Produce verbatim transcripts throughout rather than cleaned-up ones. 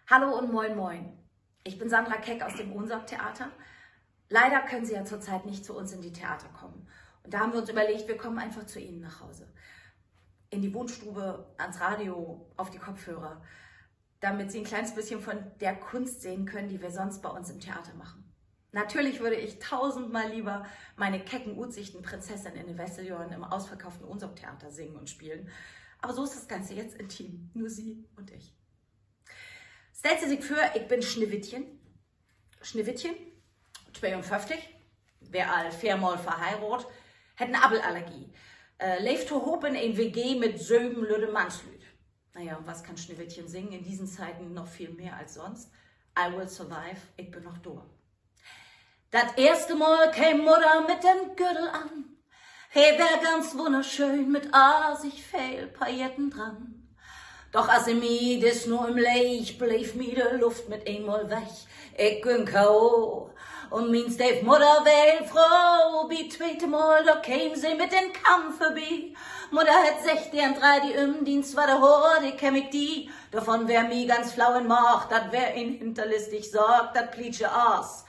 Hallo und moin, moin. Ich bin Sandra Keck aus dem Ohnsorg-Theater. Leider können Sie ja zurzeit nicht zu uns in die Theater kommen. Und da haben wir uns überlegt, wir kommen einfach zu Ihnen nach Hause. In die Wohnstube, ans Radio, auf die Kopfhörer, damit Sie ein kleines bisschen von der Kunst sehen können, die wir sonst bei uns im Theater machen. Natürlich würde ich tausendmal lieber meine kecken Utsichten Prinzessin in de Wesseljohren im ausverkauften Ohnsorg-Theater singen und spielen. Aber so ist das Ganze jetzt intim. Nur Sie und ich. Stellt Se sik vör, ik bün Schneewittchen. Schneewittchen, tweeunföfftig, weer al veermal verheiraadt, hett en Appelallergie. Äh, leevt tohoop in en W G mit söven lütte Mannslüüd. Naja, und was kann Schneewittchen singen? In diesen Zeiten noch viel mehr als sonst. I will survive, ik bün noch dor. Dat eerste Mal keem Mudder mit den Gürdel an. He weer ganz wunnerschöön mit asig veel Pailletten dran. Doch as se mi de Snoor ümleeg, bleev mi de Luft mit eenmal weg. Ik güng K O. Un mien Steefmudder weer heel froh. Bi't tweete Mal, dor keem se mit den Kamm vörbi. Mudder hett seggt: Deern, dreih di üm, dien swatte Hoor, de kemm ik di. Dorvon weer mi ganz flau in Maag, dat weer en hinterlistig Saak, dat plietsche Aas.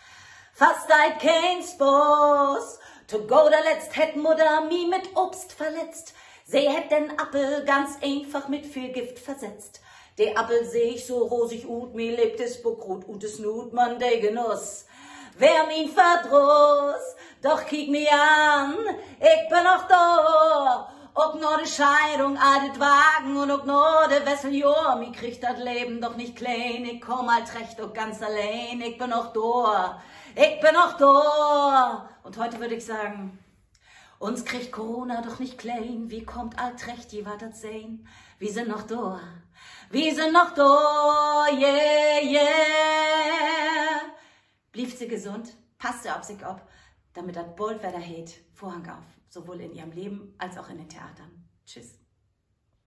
Fast deit keen Spaaß. To goder Letzt hett Mudder mi mit Obst verletzt. Se hett den Appel ganz eenfach mit veel Gift versetzt. De Appel seeg so rosig ut, mi leep de Spuck rut ut de Snuut, man de Genuss weer mien Verdruss. Doch kiek mi an, ik bün noch dor. Ok na de Scheidung, all de Dwagen un ok na de Wesseljohr, mi kriggt dat Leven doch nich kleen. Ik kaam al trecht, ok ganz alleen. Ik bün noch dor, ik bün noch dor. Und heute würd ik seggen: Uns kriggt Corona doch nich kleen, wi kaamt all trecht, ji warrt dat sehn. Wi sünd noch dor, wi sünd noch dor, yeah, yeah. Blievt Se gesund, passt Se op sik op, damit dat bold wedder heet: Vörhang auf, sowohl in Ihrem Leben als auch in den Theatern. Tschüss.